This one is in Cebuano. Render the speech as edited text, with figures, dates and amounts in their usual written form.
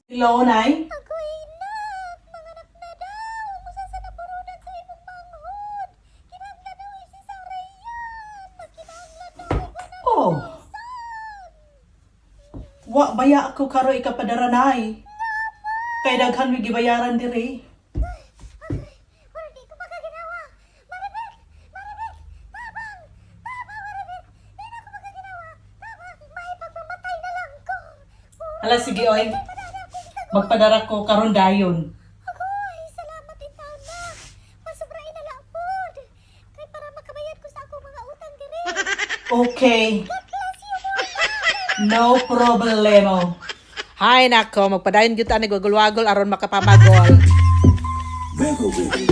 Hello, Nay. Agoy nak, manganak na daw. Usa sa naburunan sa imong manghod. Kinahanglan daw si Sarayan. Magkinahanglan daw og Oh. Wa baya ako karo ikapadara, Nay. Kay daghan mi gibayaran diri. Wala, di ko makaginawa. Maribek! Maribek! Tabang! Tabang, Maribek! Di na ko makaginawa. Tabang! May pagmamatay na lang ko. Hala, sige oy. Magpadara ko karon dayon. Agoy, salamat intaon na. Masubrain na lang pod. Kay para makabayad ko sa akong mga utang diri. Okay. God bless you more. No problemo. Hay nako, magpadayon gyud ta ni gwagol-wagol aron makapamagol. Wiggle, wiggle.